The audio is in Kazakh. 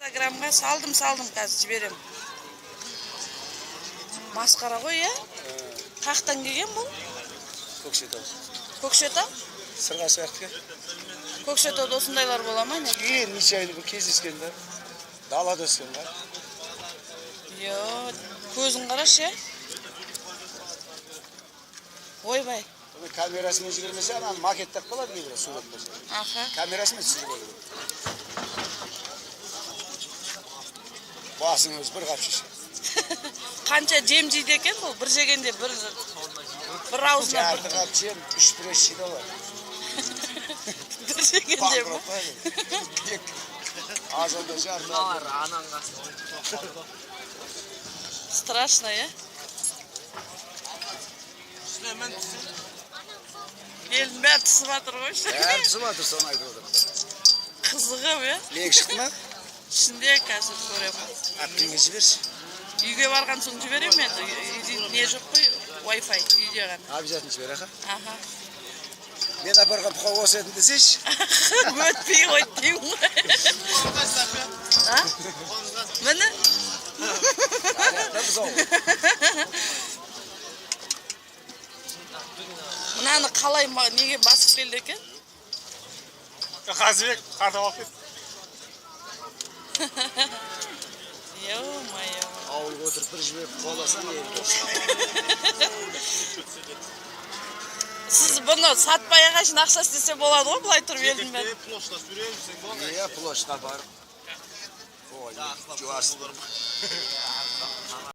Инстаграмға салдым, салдым, қазір жіберем. Масқара ғой, иә? Қаяқтан келген бұл? Көкшетау. Көкшетау? Сырға сияқты. Көкшетауда осындайлар бола ма, не? Ең неше айлы бұл, кездескен да. Далада өскен да. Йо, көзін қарашы, иә? Ойбай. Бұны камерасымен жібермесе, ананы макеттеп қалады кейбір сурет болса. Камерасымен түсіріп алу керек. Басының өзі бір қап шеше. Қанша жем жейді екен бұл? Бір жегенде бір бір аузына Жарты қап жем, үш пресс жейді олар. бір жегенде ма? Банкрот қой. Екі. Азанда жарты. Мыналар ананың қасында ойнап қалды. Страшно, иә? Елдің бәрі түсіп жатыр ғой. Бәрі түсіп жатыр, соны айтып отыр. Қызығып, иә? Лек шықты ма? Ішінде қазір көремін. Әпкеңе жіберші. Үйге барған соң жіберемін енді. Үйде не жоқ қой, Wi-Fi үйде ғана. Обязательно жібер, аха. Аха. Мен апарған бұқа осы еді десейші. Өтпей қойды деймін ғой. А? Міне. Аяқта бұзау. Мынаны қалай неге басып келді екен? Қазыбек қартап алып кетті. Ё-моё. Ауылға отырып бір жіберіп қуаласаң елге. Сіз бұны сатпай ақ әшейін ақша істесе болады ғой, былай тұрып елдің бәрі. Площадьта сүремісің болды. Иә, площадьқа барып. Ой, жуасың.